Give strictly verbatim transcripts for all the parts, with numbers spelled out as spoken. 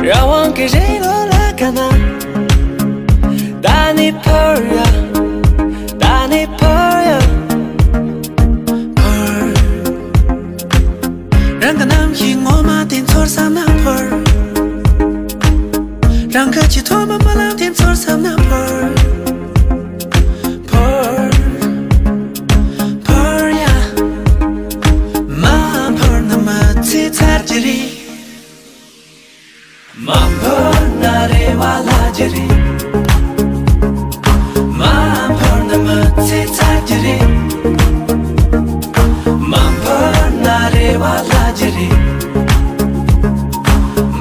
རང་དབང་གི་རི་ལོ་ལ་ག་ན། ད་ནི་འཕུར་ཡ། ད་ནི་འཕུར་ཡ། འཕུར། རང་གི་རྣམ་ཤེས་ངོ་མ་དེ་ཚོར་བསམ་ན་འཕུར། རང་གི་ཆེས་ཐོག་མ་རྨི་ལམ་དེ་ཚོར་བསམ་ན་འཕུར། འཕུར། འཕུར་ཡ། མ་འཕུར་ན་མི་ཚེ་ཚར་གྱི་རེད། མ་འཕུར་ན་རེ་བ་བརླག་གི་རེད། མ་འཕུར་ན་མི་ཚེ་ཚར་གྱི་རེད། མ་འཕུར་ན་རེ་བ་བརླག་གི་རེད།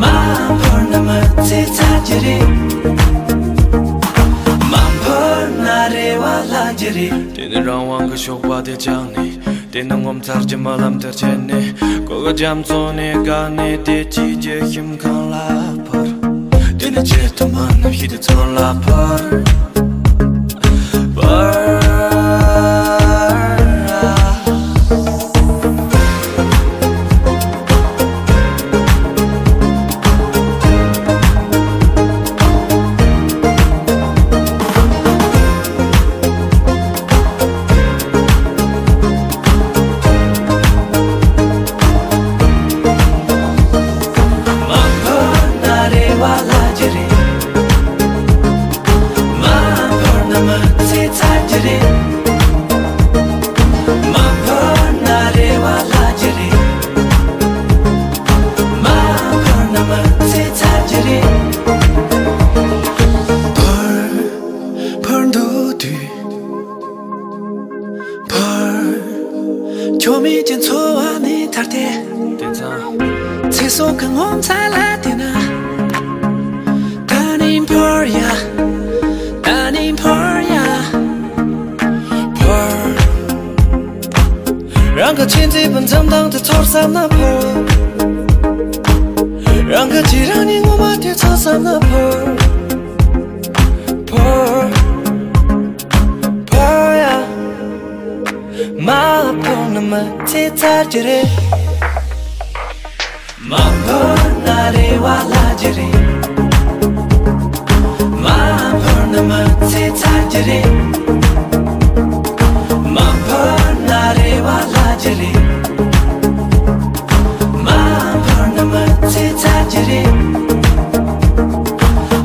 མ་འཕུར་ན་མི་ཚེ་ཚར་གྱི་རེད། མ་འཕུར་ན་རེ་བ་བརླག་གི་རེད། དེ་ནི་རང་དབང་གི་ཞོགས་པ་དེ་བཅངས་ནས། དེ་ནི་ངོ་མཚར་གྱི་རྨི་ལམ་དེར་ཆས་ནས། གོ་གི་རྒྱ་མཚོ་ནས་བཀག་ནས། དེ་ཅིའི་རྒྱུ་ཞིམ་གང་ལ་འཕུར། དེ་ནི་ཆེས་ཐོག་མ་རྣམ་ཤེས་དེ་ཚོར་ལ་འཕུར། འཕུར། མ་འཕུར་ན་རེ་བ་བརླག་གི་རེད། མ་འཕུར་ན་མི་ཚེ་ཚར་གྱི་རེད། མ་འཕུར་ན་རེ་བ་བརླག་གི་རེད། མ་འཕུར་ན་མི་ཚེ་ཚར་གྱི་རེད། འཕུར། འཕུར་འདུག་དུས། འཕུར། ཁྱོད་མེད་ཀྱི་འཚོ་བ་ནས་ཐར་ཏེ། དེང་སང་། ཚེ་སྲོག་གི་ངོ་མཚར་ལ་བལྟས་ན། ད་ནི་འཕུར་ཡ། ད་ནི་འཕུར་ཡ། འཕུར། རང་གི་ཆེས་མཛེས་པའི་འཛུམ་མདངས་དེ་ཚོར་བསམ་ན་འཕུར། རང་གི་རྗེས་རང་ཉིད་ངོ་མ་དེ་ཚོར་བསམ་ན་འཕུར། འཕུར། འཕུར་ཡ། མ་འཕུར་ན་མི་ཚེ་ཚར་གྱི་རེད། མ་འཕུར་ན་རེ་བ་བརླག་གི་རེད། མ་འཕུར་ན་མི་ཚེ་ཚར་གྱི་རེད། མ་འཕུར་ན་རེ་བ་བརླག་གི་རེད། མ་འཕུར་ན་མི་ཚེ་ཚར་གྱི་རེད།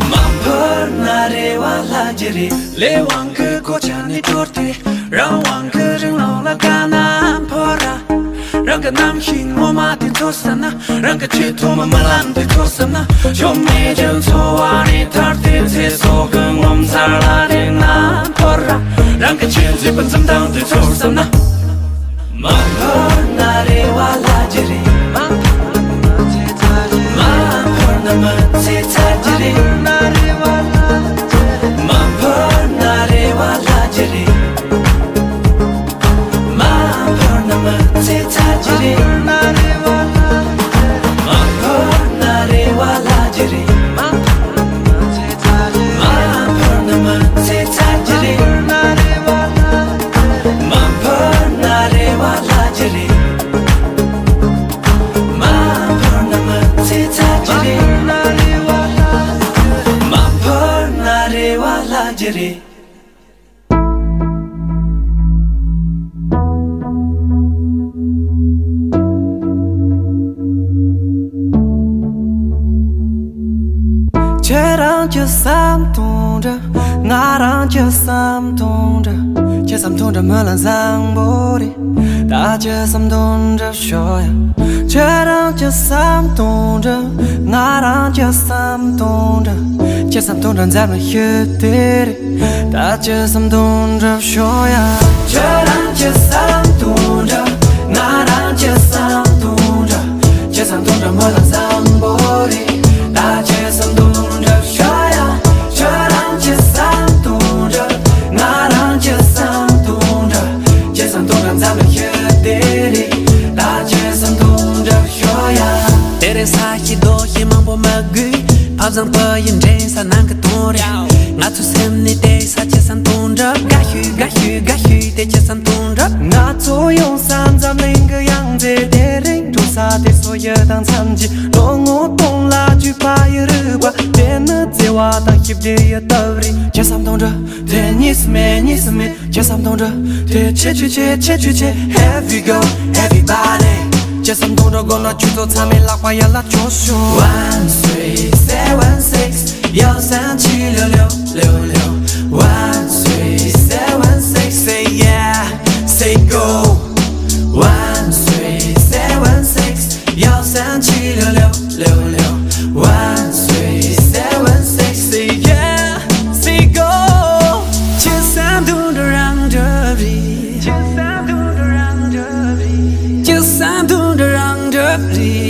མ་འཕུར་ན་རེ་བ་བརླག་གི་རེད། ལས་དབང་གི་གོ་ཆ་ནས་དོར་ཏེ། རང་དབང་གི་རིང་ལུགས་ལ་དགའ་ན་འཕུར་ར། རང་གི་རྣམ་ཤེས་ངོ་མ་དེ་ཚོར་བསམ་ན། རང་གི་ཆེས་ཐོག་མ་རྨི་ལམ་དེ་ཚོར་བསམ་ན། ཆོ་མེད་ཀྱི་འཚོ་བ་ནས་ཐར་ཏེ། ཚེ་སྲོག་གི་ངོ་མཚར་ལ་དེ་ན་འཕུར་ར། རང་གི་ཆེས་མཛེས་པའི་འཛུམ་མདངས་དེ་ཚོར་བསམ་ན། མ་འཕུར་ན་རེ་བ་བརླག་གི་རེད། མ་འཕུར་ན་མི་ཚེ་ཚར་གྱི་རེད། མ་འཕུར་ན་རེ་བ་བརླག་གི་རེད། མ་འཕུར་ན་མི་ཚེ་ཚར་གྱི་རེད། མ་འཕུར་ན་རེ་བ་བརླག་གི་རེད། མ་འཕུར་ན་མི་ཚེ་ཚར་གྱི་རེད། མ་འཕུར་ན་རེ་བ་བརླག་གི་རེད། མ་འཕུར་ན་མི་ཚེ་ཚར་གྱི་རེད། མ་འཕུར་ན་རེ་བ་བརླག་གི་རེད། ཁྱེད་རང་གི་བསམ་དོན་འདྲ། ང་རང་གི་བསམ་དོན་འདྲ། ཁྱེད་བསམ་དོན་འདྲ་མི་ལ་བཟང་པོ་རེད། ད་ཁྱེད་བསམ་དོན་འདྲ་ཤོད་ཡ། ཁྱེད་རང་གི་བསམ་དོན་འདྲ། ང་རང་གི་བསམ་དོན་འདྲ། ཁྱེད་བསམ་དོན་འདྲ་འཛམ་གླིང་ཤོད་དེ་རེད། ད་ཁྱེད་བསམ་དོན་འདྲ་ཤོད་ཡ། ཁྱེད་རང་གི་བསམ་དོན་འདྲ། ང་རང་གི་བསམ་དོན་འདྲ། ཁྱེད་བསམ་དོན་འདྲ་མི་ལ་བཟང་པོ་རེད། ད་ཁྱེད་བསམ་དོན་འདྲ་ཤོད་ཡ། ཁྱེད་རང་གི་བསམ་དོན་འདྲ། ང་རང་གི་བསམ་དོན་འདྲ། ཁྱེད་བསམ་དོན་འདྲ་འཛམ་གླིང་ཤོད་དེ་རེད། ད་ཁྱེད་བསམ་དོན་འདྲ་ཤོད་ཡ། དེ་རིང་ས་གཞི་རྡོ་གཞི་མང་པོ་མི་དགོས། ཕ་བཟང་བུ་ཡི་འདྲེས་ས་ནང་གི་དོན་རེད། ང་ཚོ་སེམས་ནས་བལྟས་ས་ཁྱེད་བསམ་དོན་འདྲ། དགའ་ཤོས་དགའ་ཤོས་དགའ་ཤོས་དེ་ཁྱེད་བསམ་དོན་འདྲ། ང་ཚོ་ཡོང་ས་འཛམ་གླིང་གི་ཡང་རྩེ། དེ་རིང་འགྲོ་ས་དེ་སོ་ཡི་དང་མཚམས་ཀྱི་ལོ་ངོ་སྟོང་ལ་བརྒྱུད་པ་ཡི་རི། བ་དང་ཞིབ་དེ་ཡི་སྟབས་རེད། ཅི་བསམ་དོན་འགྲུབ་དེ་གཉིས་སུ་མེད་གཉིས་སུ་མེད། ཅི་བསམ་དོན་འགྲུབ་དེ་ཆེ་ཆུ་ཆེ་ཆེ་ཆུ་ཆེ། Here we go everybody། ཅི་བསམ་དོན་འགྲུབ་དགོས་ན་ཆུ་ཚོད་ཚང་མའི་ལག་པ་ཡར་ལ་ཕྱོགས་ཤོག One three seven six། ཡ་སན་ཆི་ལོ་ལོ་ལོ་ལོ། One three seven six། Say yeah, say go. One three seven six། ཡ་སན་ཆི་ལོ་ལོ་ལོ་ལོ། One three seven six། Say yeah, say go. ཅི་བསམ་དོན་འགྲུབ་རང་འགྲུབ་རེད། ཅི་བསམ་དོན་འགྲུབ་རང་འགྲུབ་རེད། ཅི་བསམ་དོན་འགྲུབ་རང་འགྲུབ་རེད།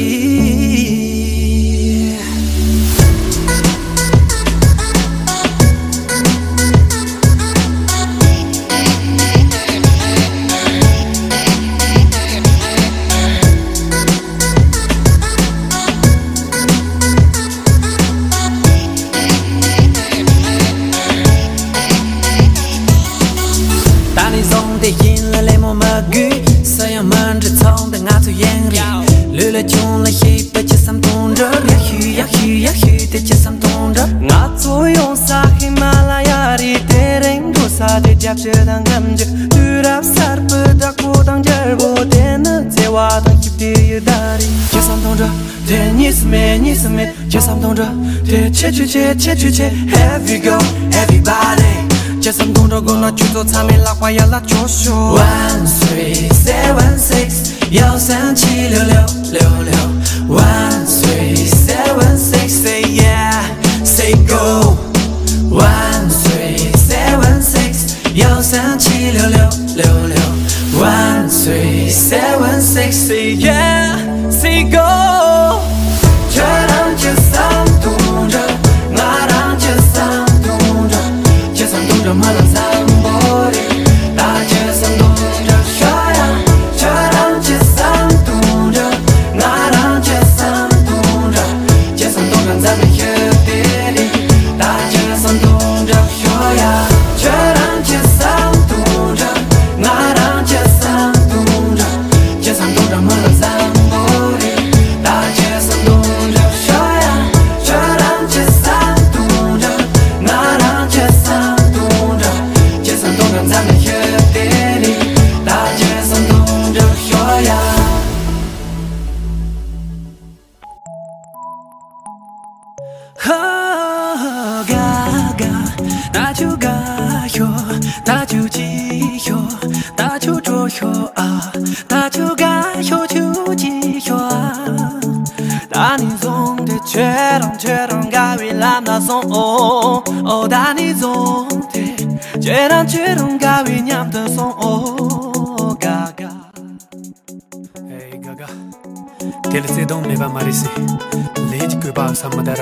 ད་ནས་བཟུང་སྟེ་ཡིན་ལ་ལད་མོ་མ་དགོས། སུ་ཡང་མི་འདྲི་ཚོང་འདི་ང་ཚོ་ཡིན་རེད། ལུས་ལ་ཆུང་ལ་ཤེས་པ་ཅི་བསམ་དོན་འགྲུབ། ཡ་ཤུ་ཡ་ཤུ་ཡ་ཤུ་དེ་ཅི་བསམ་དོན་འགྲུབ། ང་ཚོ་ཡོང་ས་ཧི་མ་ལ་ཡ་རེད། དེ་རིང་འགྲོ་ས་དེ་རྒྱབ་ཆུ་དང་སྒམ་ཆུ། དུས་རབས་གསར་པའི་བདག་པོ་དང་རྒྱལ་པོ། དེ་ནི་བརྩེ་བ་དང་ཞིབ་དེ་ཡི་ཟླ་རེད། ཅི་བསམ་དོན་འགྲུབ་དེ་གཉིས་སུ་མེད་གཉིས་སུ་མེད། ཅི་བསམ་དོན་འགྲུབ་དེ་ཆེ་ཆུ་ཆེ་ཆེ་ཆུ་ཆེ། Here we go everybody། ཅི་བསམ་དོན་འགྲུབ་དགོས་ན་ཆུ་ཚོད་ཚང་མའི་ལག་པ་ཡར་ལ་ཕྱོགས་ཤོག One three seven six། ཡ་སན་ཆི་ལོ་ལོ་ལོ་ལོ། One three seven six། Say yeah, say go. One three seven six། ཡ་སན་ཆི་ལོ་ལོ་ལོ་ལོ། One three seven six། Say yeah, say go. ཁྱོད་རང་ཅི་བསམ་དོན་འགྲུབ། ང་རང་ཅི་བསམ་དོན་འགྲུབ། ཅི་བསམ་དོན་འགྲུབ་མ་ལ་བསམ་པོ་རེད། ད་ཅི་བསམ་དོན་འགྲུབ་ཤོག་ཡ། ཁྱོད་རང་ཅི་བསམ་དོན་འགྲུབ། ང་རང་ཅི་བསམ་དོན་འགྲུབ། ཅི་བསམ་དོན་འགྲུབ་འཛམ་གླིང་ཤོད་དེ་རེད། ད་ཅི་བསམ་དོན་འགྲུབ་ཤོག་ཡ། ཁྱོད་རང་ཅི་བསམ་དོན་འགྲུབ། ང་རང་ཅི་བསམ་དོན་འགྲུབ། ཅི་བསམ་དོན་འགྲུབ་མ་ལ་བསམ་པོ་རེད། ད་ཅི་བསམ་དོན་འགྲུབ་ཤོག་ཡ། ཁྱོད་རང་ཅི་བསམ་དོན་འགྲུབ། ང་རང་ཅི་བསམ་དོན་འགྲུབ། ཅི་བསམ་དོན་འགྲུབ་འཛམ་གླིང་ཤོད་དེ་རེད། ད་ཅི་བསམ་དོན་འགྲུབ་ཤོག་ཡ། ཧ་ག་ག། ད་ཆུ་ག་ཤོ། ད་ཆུ་ཅི་ཤོ། ད་ཆུ་གྲོ་ཤོ་ཨ། ད་ཆུ་ག་ཤོ་ཆུ་ཅི་ཤོ་ཨ། ད་ནས་བཟུང་སྟེ་ཁྱེད་རང་ཁྱེད་རང་དགའ་བའི་ལམ་ལ་སོང་ཨོ། ཨོ་ད་ནས་བཟུང་སྟེ་ཁྱེད་རང་ཁྱེད་རང་དགའ་བའི་མཉམ་དུ་སོང་ཨོ། ག་ག། ཨེ་ག་ག། དེ་ལ་བརྩེ་དུང་མེད་པ་མ་རེད་ཟེར། ལས་ཀྱི་བཀོད་པའང་བསམ་མི་ད་ར།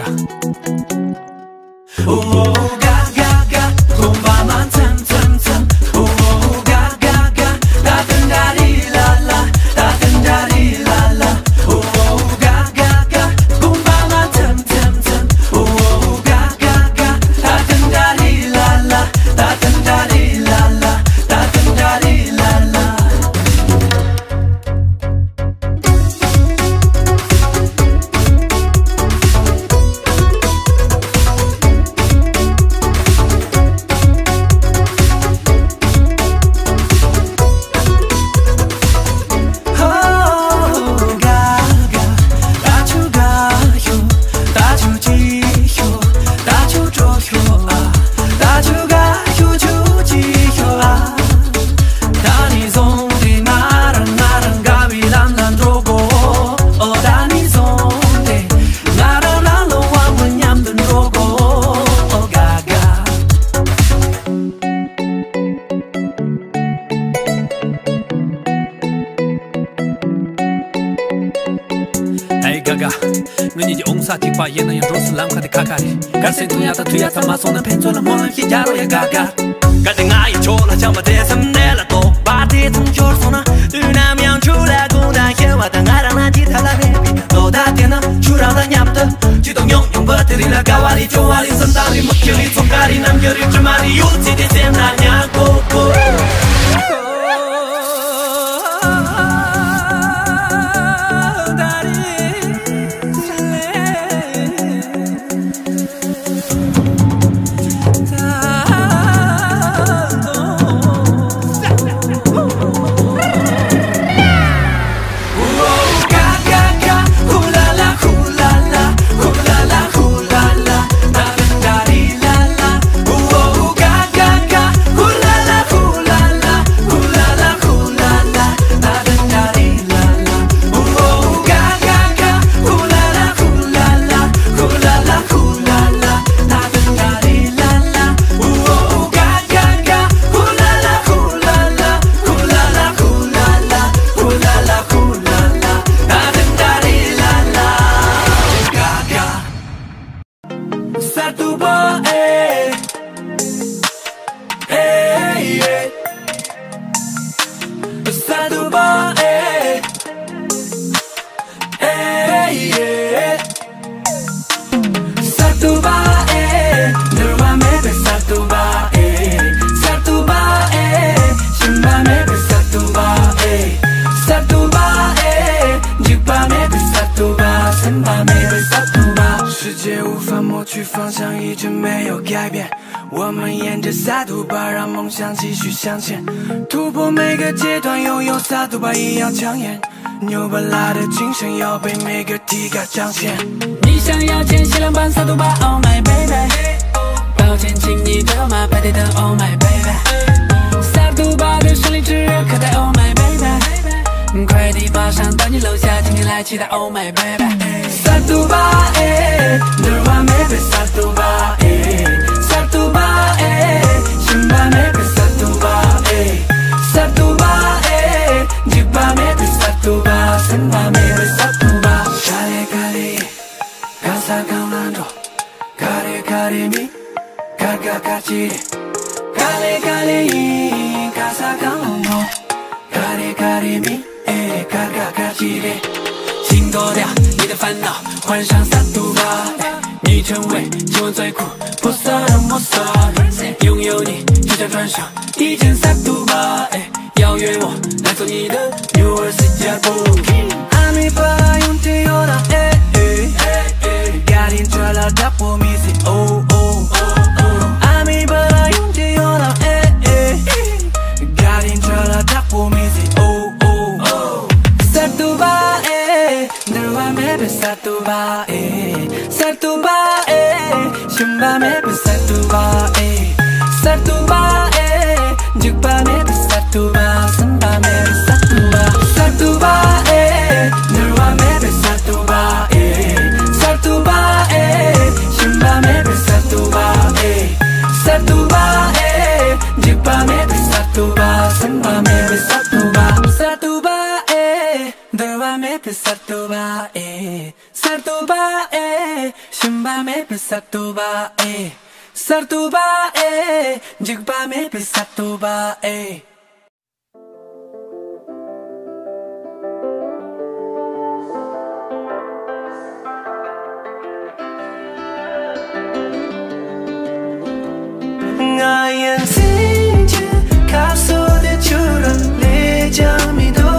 ཨེ་ག་ག། ང་གཉིས་ཀྱི་ཨོང་ས་གཅིག་པ་ཡིན་ན་ཡང་འགྲོ་སྲིད་ལམ་ཁ་དེ་ཁ་ཁ་རེད། གར་སེང་ཐུང་ཡ་ད་ཐུ་ཡ་ཚ་མ་སོང་ན་ཕན་ཚུན་ལ་སྨོན་ལམ་ཞིག་རྒྱག་རོགས་ཡ་ག་ག། གལ་ཏེ་ང་ཡི་ཕྱོགས་ལ་བྱམས་པ་དེ་སེམས་གནས་ལ་རྟོགས་པ་དེ་ཚང་ཤོར་སོང་ན། དུས་ནམ་ཡང་ཆུ་ལ་དགུང་དང་ཤེས་པ་དང་ང་རང་ན་ཅི་ཐ་ལ་རེད་པའི་ལོ་ཟླ་དེ་ན་ཆུ་རང་དང་མཉམ་དུ་ཅི་དང་ཉོག་ཉོག་པ་དེ་རིང་ལ་དགའ་བ་རེད། སྐྱོ་བ་རེད། སེམས་ཐག་རེད། མུ་ཁྱི་རེད། ཚོང་ཁ་རེད། རྣམ་རྒྱུ་རེད། དྲི་མ་རེད། ཡོད་ཚེ་དེ་སེམས་ན་ཉག་གོ་གོ། ཏུ་བ་ཨེ། ཨེ་ཡེ། ས་ཏུ་བ་ཨེ། ཨེ་ཡེ། ས་ཏུ་བ་ཨེ། འདུལ་བ་མེད་པའི་ས་ཏུ་བ་ཨེ། ས་ཏུ་བ་ཨེ། ཞུམ་པ་མེད་པའི་ས་ཏུ་བ་ཨེ། ས་ཏུ་བ་ཨེ། འཇིགས་པ་མེད་པའི་ས་ཏུ་བ། སེམས་པ་མེད་པའི་ས་ཏུ་བ། 世界无法抹去方向，一直没有改变。我们沿着萨图巴让梦想继续向前，突破每个阶段，拥有萨图巴一样强颜。牛巴拉的精神要被每个体感彰显。你想要前行浪漫萨图巴，Oh my baby。抱歉，请你的马拍地灯，Oh my baby。萨图巴的胜利之约，刻在 Oh my baby。快递包上到你楼下，请你来期待，Oh my baby。 ས་ཏུ་བ་ཨེ། འདུལ་བ་མེད་པའི་ས་ཏུ་བ་ཨེ། ས་ཏུ་བ་ཨེ། ཞུམ་པ་མེད་པའི་ས་ཏུ་བ་ཨེ། ས་ཏུ་བ་ཨེ། འཇིགས་པ་མེད་པའི་ས་ཏུ་བ། སེམས་པ་མེད་པའི་ས་ཏུ་བ། ག་ལེ་ག་ལེ་ཡིན། ག་ས་གང་ལ་འགྲོ། ག་རེ་ག་རེ་མིན། གར་ག་གར་ཅི་རེད། ག་ལེ་ག་ལེ་ཡིན། ག་ས་གང་ལ་འགྲོ། 你的烦恼换上萨杜巴，你成为今晚最酷菩萨的摩萨，拥有你就像穿上一件萨杜巴，邀约我来做你的女儿。 Ami bara yunte yona eh eh. Garin chala dapo misi oh oh. Ami bara yunte yona eh eh. Garin chala dapo misi oh oh. Satuba eh, nerwa mebe satuba eh. Satuba eh. Shumba me pe satuba eh. Satuba eh. Jukba me pe satuba. Samba me pe satuba. Satuba eh. Nerwa me pe satuba eh. Satuba eh. Shumba me pe satuba eh. Satuba eh. Jukba me pe satuba. Samba me pe satuba. Satuba eh. Nerwa me pe satuba eh. Satuba eh. Shumba me pe satuba eh. Satuba eh. Jukba me pe satuba eh. Nga yan sin che ka so de chura le jami do.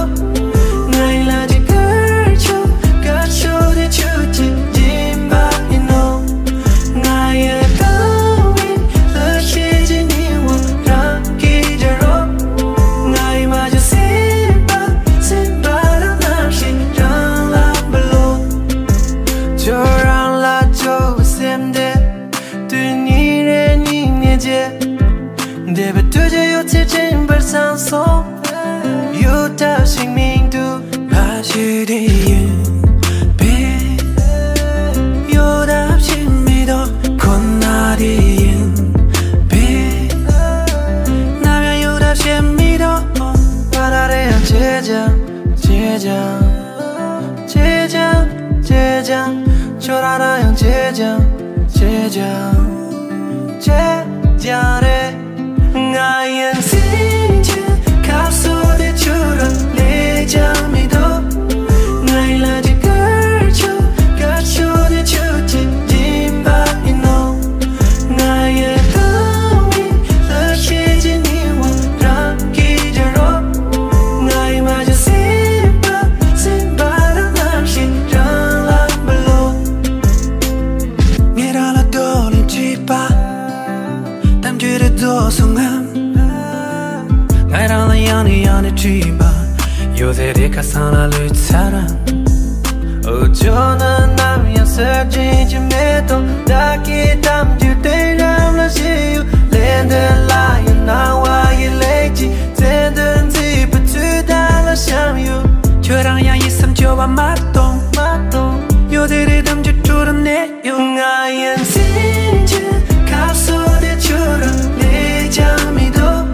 Nga la de kar cho ka cho de chuchi jimba ino. Nga ya tawi la che jini wa ra ki jaro. Nga ma jo simba simba ra na shi ra la balo. Cho ra la cho sem de. 对你的你面前，对不对？就有这真本上送，有道性命度，那些的人，别，有道性命度，困难的人，别，那边有道性命度，把那人坚强，坚强。 ཅེ་ཅང་ཅེ་ཅང་ཁྱོད་རང་རང་ཡང་ཅེ་ཅང་ཅེ་ཅང་ཅེ་ཅང་རེད། ང་ཡང་སེམས་ཀྱི་ཁ་སོ་དེ་ཁྱོད་རང་ལས་ཀྱང་མི་འདུག་ང་ཡི་ལ་ཅི་ཀར་ཆོ་ཀར་ཆོ་དེ་ཁྱོད་ཀྱི་སྦྱིན་པ་ཡིན་ནོ། ང་ཡི་ལྟ་བའི་ལྷ་ཞིག་གི་ནི་བ་རང་གི་རྒྱ་རོ། ང་ཡི་མ་ཇི་སེམས་པ་སེམས་པ་རང་ནམ་ཞིག་རང་ལ་འབུལ་ལོ། ངེད་རང་ལ་རྡོ་ལེབ་བྱིས་པ། གཏམ་རྒྱུད་རེ་རྫོགས་སོང་ངམ། ང་རང་ལ་ཡང་ནས་ཡང་ནས་དྲིས་པ། ཡོད་ཚད་རེ་ཁ་སང་ལ་ལུས་ཚར་རམ། འུ་ཅོ་ནི་ནམ་ཡང་སེར་ཆེན་གྱི་མེ་ཏོག་བདག་གི་གཏམ་རྒྱུད་དེ་རང་ལ་ཞེས་ཡོད། ལས་འདི་ལ་ཡང་སྣང་བ་ཡི་ལས་ཀྱི་རྩལ་འདོན་མཛེས་པའི་ཚུལ་དག་ལ་བཤམས་ཡོད། ཁྱོད་རང་ཡང་ཡིད་སེམས་སྐྱོ་བ་མ་གཏོང་མ་གཏོང་། ཡོད་དེ་རེ་གཏམ་རྒྱུད་དྲོ་རུ་གནས། ང་ཡང་སེམས་ཀྱི་ཁ་སོ་དེ་ཁྱོད་རང་ལས་ཀྱང་མི་འདུག་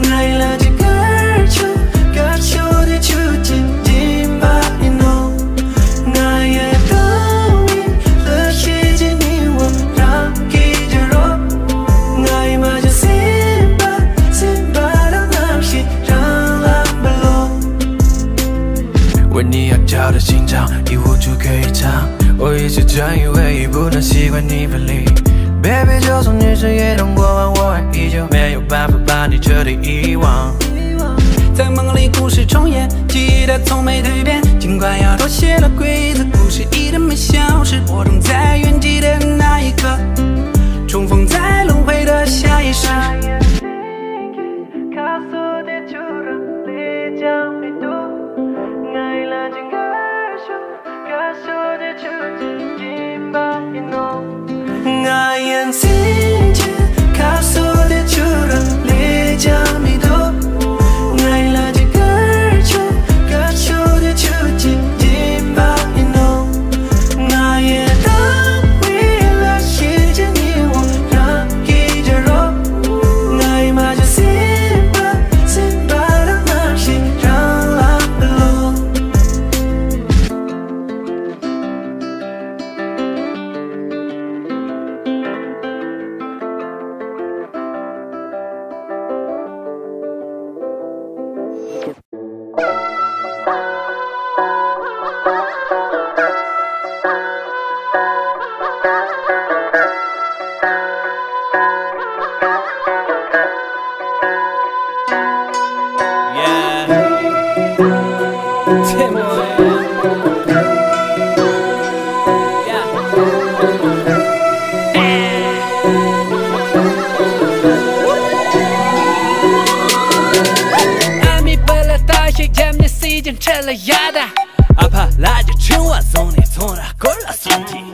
ང་ཡི་ལ་ཅི་ཀར་ཆོ་ཀར་ཆོ་དེ་ཁྱོད་ཀྱི་སྦྱིན་པ་ཡིན་ནོ། ང་ཡི་ལྟ་བའི་ལྷ་ཞིག་གི་ནི་ 你分离。Baby，就算你是夜灯过往，我还依旧没有办法把你彻底遗忘。在梦里故事重演，记忆的从没蜕变，尽管要妥协了规则，故事依然没消失。我终在原地的那一刻，重逢在轮回的下一世。 ང་ཡི་འཛིན་གྱི་ཁ་གསོ་དེ་ཁྱོད་རང་ལས་ཀྱང་མི་འདུག་ང་ཡི་ལ་ཅི་དཀར་ཆུ་དཀར་ཆུ་དེ་ཁྱོད་ཀྱི་སྦྱིན་པ་ཡིན་ནོ། ང་ཡི་བདག་པོའི་ལ་ཤེས་ཀྱི་ཉེ་བོ་རང་གིས་བརྗོད་རོགས། ང་ཡི་མ་བྱོས་སེམས་པ་སེམས་པ་རང་མ་ཤེས་རང་ལ་བློ། ཨ་མའི་བུ་ལ་ལྟ་ཞིག་རྒྱབ་ནས་སྲིད་ཀྱི་འཕྲུལ་ལ་ཡ་ད། ཨ་ཕ་ལགས་ཀྱི་ཕྲེང་བ་བཟུང་ནས་ཚོང་ར་སྐོར་ལ་སོང་དུས།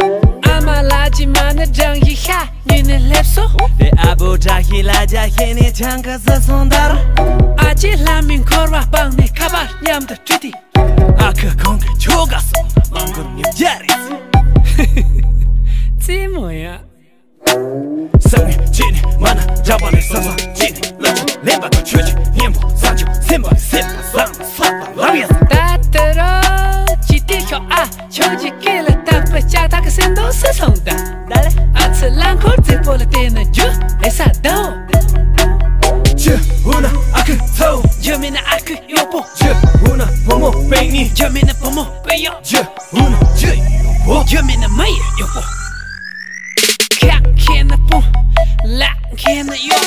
ཨ་མ་ལགས་ཀྱི་མ་ཎི་བགྲང་ཞིག་ཤ་ཉོས་ནས་སླེབས་སོ། དེ་ཨ་བོ་བཀྲ་ཤིས་ལ་རྒྱ་ཤེས་ནས་ཆང་ཁ་ཟ་སོང་དར། ཨ་ཅེ་ལྷ་མོའི་འཁོར་བ་སྤངས་ནས་ཁ་པར་མཉམ་དུ་བྲིས་ཏེ། ཨ་ཁུ་ཁོང་གི་ཁྱོ་ག་སོང་ན་མང་སྐོར་ཉིས་བརྒྱ་རེད། རྩེད་མོ་ཡ། ས་ངན་བྱས་ནས་མ་ན་འཇག་པ་ལས་ས་ས་བྱས་ནས་ལ་ཆུ་ལེན་པ་དང་ཆོས་ཀྱི་གཉེན་པོ་ས་ཆུ་སེམས་པ་སེམས་པ་བཟང་ལ་སོགས་པ་ལམ་ཡ། ད་ལྟ་རོ་ཅི་སྟེ་ཤོག་ཨ། ཁྱོད་ཀྱི་སྐེ་ལ་བཏགས་པའི་ལྕགས་ཐག་གི་སེམས་མདོག་སུ་སོང་ད། ཨ་ཚི་རླངས་འཁོར་རྫིག་པོ་ལ་བལྟས་ན་རྒྱུ་ཨེ་ས་དོ། ཇི་འུ་ན་ཨ་ཁུ་ཚའོ། རྒྱུ་མེད་ན་ཨ་ཁུ་གཡོག་པོ། ཇི་འུ་ན་བུ་མོ་སྤུན་གཉིས། རྒྱུ་མེད་ན་བུ་མོ་སྤུན་གཡོག་ཇི་འུ་ན་ཇི་ཡོག་པོ། རྒྱུ་མེད་ན་མི་ཡི་གཡོག་པོ། ཁ་མཁས་ན་སྤུན། ལག་མཁས་ན་གཡོག་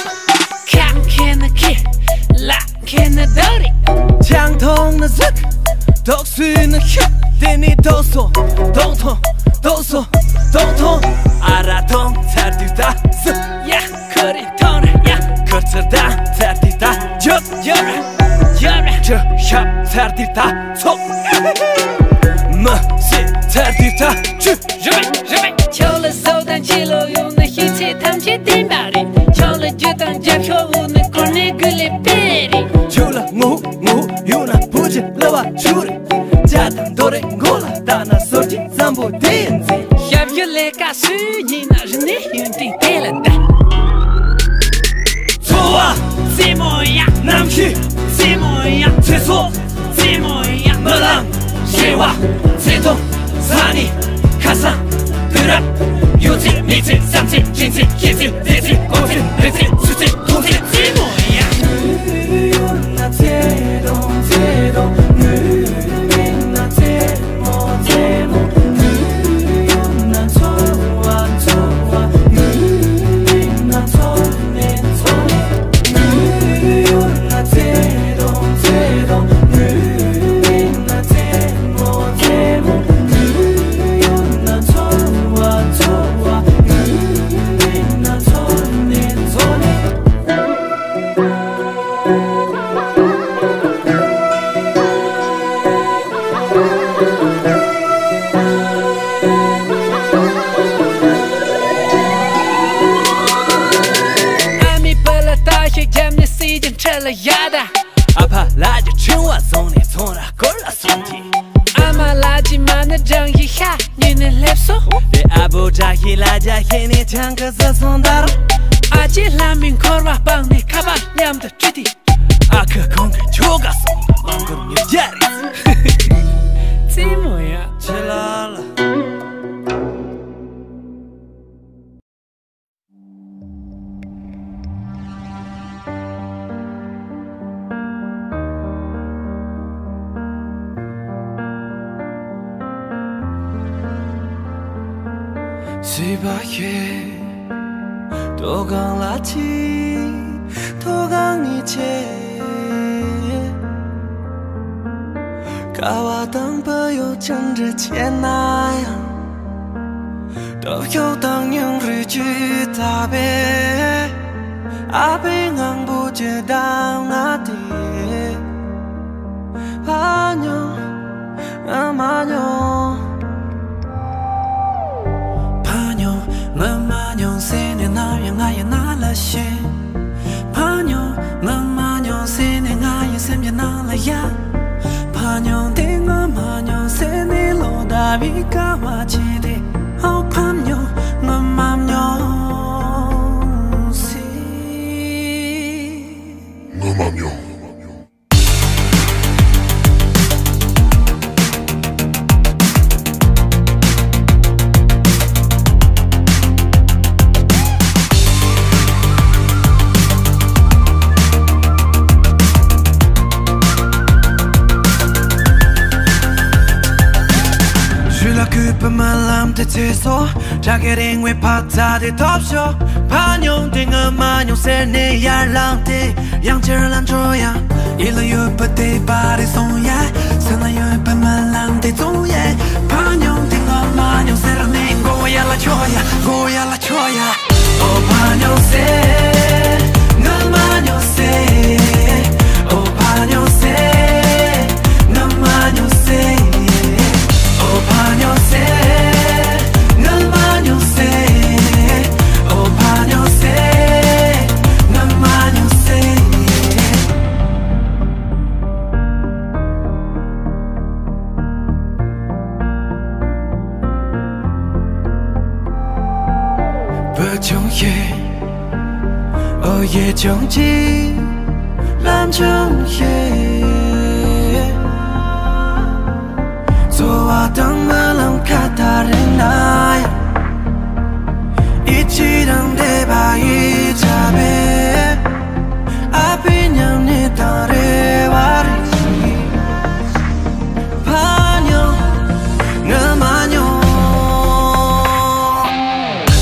ཁ་མཁས་ན་ཁེ། ལག་མཁས་ན་རྡོ་རེད། ཆང་འཐུང་ན་གཟུགས། དོག་སུས་ན་ཤི། དེ་ནི་དོག་སོ་དོག་ཐོང་དོག་སོ་དོག་ཐོང་། ཨ་ར་ཐོང་ཚར་དུས་ད་སུ། ཡ་ཁོ་རེ་ཐོང་རེ་ཡ། ཁོ་ཚར་ད་ཚར་དུས་ད་ཇོབ་ཡོ་ར་ཡོ་ར། ཁྱོད་ཤབ་ཚར་དུས་ད་ཚོགས། མ་སེ་ཚར་དུས་ད་ཆུ། རེ་བེ་རེ་བེ། ཁྱོད་ལ་བཟོ་དང་ཆེ་ལོ་ཡོང་ན་ཤེས་ཚད་ཐམས་ཅད་བདེན་པ་རེད། ཁྱོད་ལ་རྒྱུ་དང་རྒྱབ་ཤོག་འོ་ན་གོར་ནས་དགུ་ལས་དཔེ་རེད། ཁྱོད་ལ་ངོ་ངོ་ཡོང་ན་བུ་ཅི་ལ་བ་ཆུ་རེད། ཅ་དང་རྡོ་རེད་མགོ་ལ་བཏགས་ན་སོར་གྱི་བཙན་པོ་དེ་ཡིན་ཚེ། ཞབས་ཞུ་ལས་ཀ་སུ་ཡིན་ན་རིན་ནས་ཡོན་ཏན་དེ་ལ་ད། འཚོ་བ་རྩེད་མོ་ཡ། གནམ་གཤིས་རྩེད་མོ་ཡ། ཚེ་སྲོག་རྩེད་མོ་ཡ། རྨི་ལམ་བྱེ་བ་ཚེ་ཐོག་ས་གནས་ཁ་སང་དུས་རབས་ཡོད་ཚད་མེད་ཚད་བསམ་ཚད་སྦྱིན་ཚད་སྐྱེ་ཚད་འདས་ཚད་འགོར་ཚད་རིག་ཚད་ཐུག་ཚད་རྩེད་མོ་ཡ། ཨ་མའི་བུ་ལ་ལྟ་ཞིག་རྒྱབ་ནས་སྲིད་ཀྱི་འཕྲུལ་ལ་ཡ་ད། ཨ་ཕ་ལགས་ཀྱི་ཕྲེང་བ་བཟུང་ནས་ཚོང་ར་སྐོར་ལ་སོང་དུས། ཨ་མ་ལགས་ཀྱི་མ་ཎི་བགྲང་ཞིག་ཤ་ཉོས་ནས་སླེབས་སོ། དེ་ཨ་བོ་བཀྲ་ཤིས་ལ་རྒྱ་ཤེས་ནས་ཆང་ཁ་ཟ་སོང་དར། ཨ་ཅེ་ལྷ་མོའི་འཁོར་བ་སྤངས་ནས་ཁ་པར་མཉམ་དུ་བྲིས་ཏེ། ཨ་ཁུ་ཁོང་གི་ཁྱོ་ག་སོང་ན་མང་སྐོར་ཉིས་བརྒྱ་རེད། རྩེད་མོ་ཡ། ཆེ་ལ་ལ། སྲིད་ བ་ཡོད། དོ་གང་ལ་ཅི། དོ་གང་ངི་ཆེ། ཀ་བ་དང་བུ་ཡོད་ཅན་འདྲ་ཆེ་ན་ཡང་། སྟོབས་ཤུགས་དང་སྙིང་རུས་ཀྱི་ཐག་པས། ཨ་ཕའི་ངང་པོ་ཅི་དང་ང་དེ། ཕ་ཉོ། ང་མ་ཉོ། ཕ་ཉོ། ང་མ་ཉོ་ཟེར་ནས་ནམ་ཡང་ང་ཡི་ནང་ལ་ཤི། ཕ་ཉོ། ང་མ་ཉོ་ཟེར་ནས་ང་ཡི་སེམས་ཀྱི་ནང་ལ་ཡ། ཕ་ཉོ་དེ་ང་མ་ཉོ་ཟེར་ནས་ལོ་ཟླ་བའི་སྐར་མ་བྱས་ཏེ། ཨོ་ཕ་ཉོ། ང་མ་ཉོ་ཟེར། ང་མ་ཉོ། ཞུ་ལ་གུས་པ་སྨོན་ལམ་དེ་ཚེ་སོ། བྲག་གི་རིང་བའི་ཕ་རྩ་དེ་ཐོབ་ཤོག་ཕ་ཉོང་དེ་ང་མ་ཉོང་ཟེར་ནས་ཡར་ལངས་ཏེ། ཡང་ཕྱིར་ལ་འགྲོ་ཡ། ཡིད་ལ་ཡོད་པ་དེ་པར་རེ་སོང་ཡ། སེམས་ལ་ཡོད་པ་སྨོན་ལམ་དེ་བཙོང་ཡ། ཕ་ཉོང་དེ་ང་མ་ཉོང་ཟེར་ནས་མགོ་བོ་ཡར་ལ་འཕྱོ་ཡ། མགོ་བོ་ཡར་ལ་འཕྱོ་ཡ། ཨོ་ཕ་ཉོང་ཟེར། ང་མ་ཉོང་ཟེར། ཨོ་ཕ་ཉོང་ཟེར། ང་མ་ཉོང་ཟེར། ཨོ་ཕ་ཉོང་ཟེར། ང་མ་ཉོང་ཟེར། ཨོ་ཕ་ཉོང་ཟེར། ང་མ་ཉོང་ཟེར། བུ་ཆུང་ཞིག་ཨོ་ཡེ་ཆུང་ཆེ། ལམ་ཆུང་ཞིག་འཚོ་བ་དང་རྨི་ལམ་ཁ་ཐག་རིང་ན་ཡང་། ཡིད་ཆེས་དང་འདོད་པ་ཡི་ཆ་བས། ཨ་ཕའི་མཉམ་གནས་དང་རེ་བ་རེ་ཞིག་ཕ་ཉོ། ང་མ་ཉོ།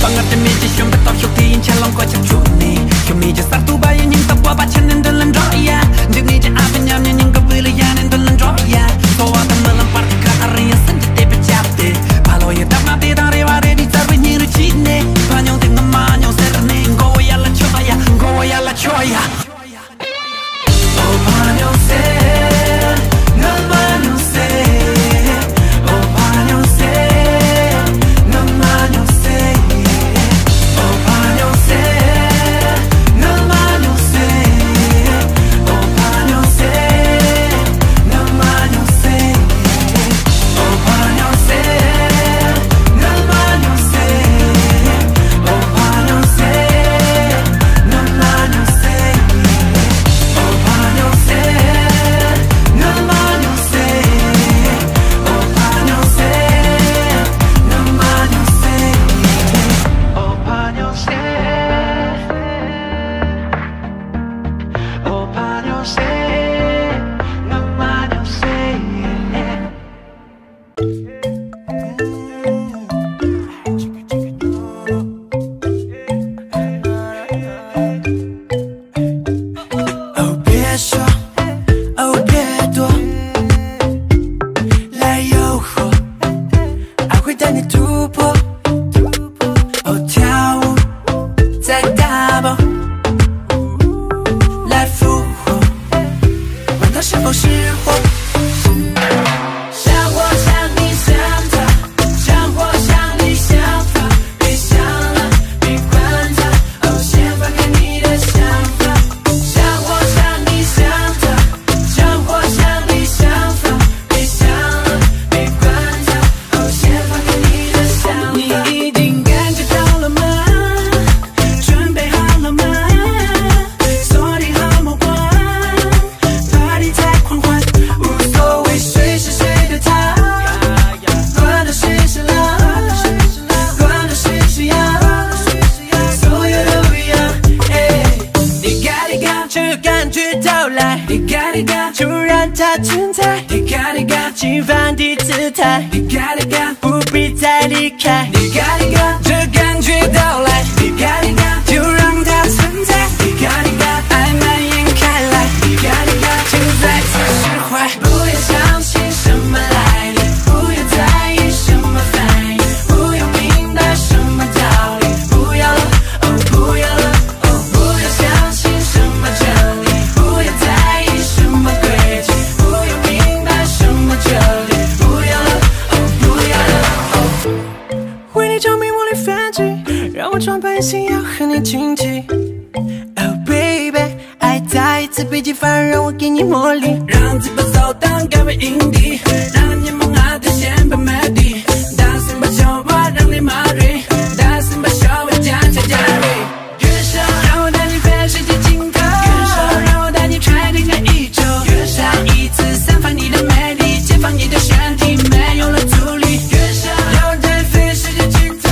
དཔའ་ངར་དེ་མེད་ཀྱི་ཞུམ་པའི་སྟོབས་ཤུགས་དེ་ཡིན་ཆ་ལོང་གོ་ཆ་བཅུག་ནས། ཞུམ་མེད་ཀྱི་གསར་གཏོད་པ་ཡི་སྙིང་སྟོབས་བོད་པ་ཆེ་ནས་མདུན་ལ་འགྲོ་ཡ། འཇིགས་མེད་ཀྱི་ཨ་ཕའི་མཉམ་ནས་སྙིང་གི་བུ་ལ་ཡ་ནས་མདུན་ལ་འགྲོ་ཡ། འཚོ་བ་དང་རྨི་ལམ་བར་གྱི་ཁ་ཐག་རིང་ཡ། སེམས་ཀྱི་དད་པའི་ཆབ་དེ་ཕ་ལོ་ཡི་ཐ་མག་དེ་དང་རེ་བ་རེ་རེ་རྩ་བའི་སྙིང་རུས་བྱས་ནས། ཕ་ཉོང་དེ་ང་མ་ཉོང་ཟེར་ནས་མགོ་བོ་ཡར་ལ་འཕྱོ་ཡ། མགོ་བོ་ཡར་ལ་འཕྱོ་ཡ། 我装扮性要和你亲近。Oh baby，爱再一次被激发，让我给你魔力。让自己走到高原营地，让你们爱的先把美丽，大声把笑话让你麻醉，大声把笑话讲讲讲。月上让我带你飞世界尽头，月上让我带你穿越整个宇宙，月上一次散发你的美丽，解放你的身体，没有了阻力。月上让我带你飞世界尽头。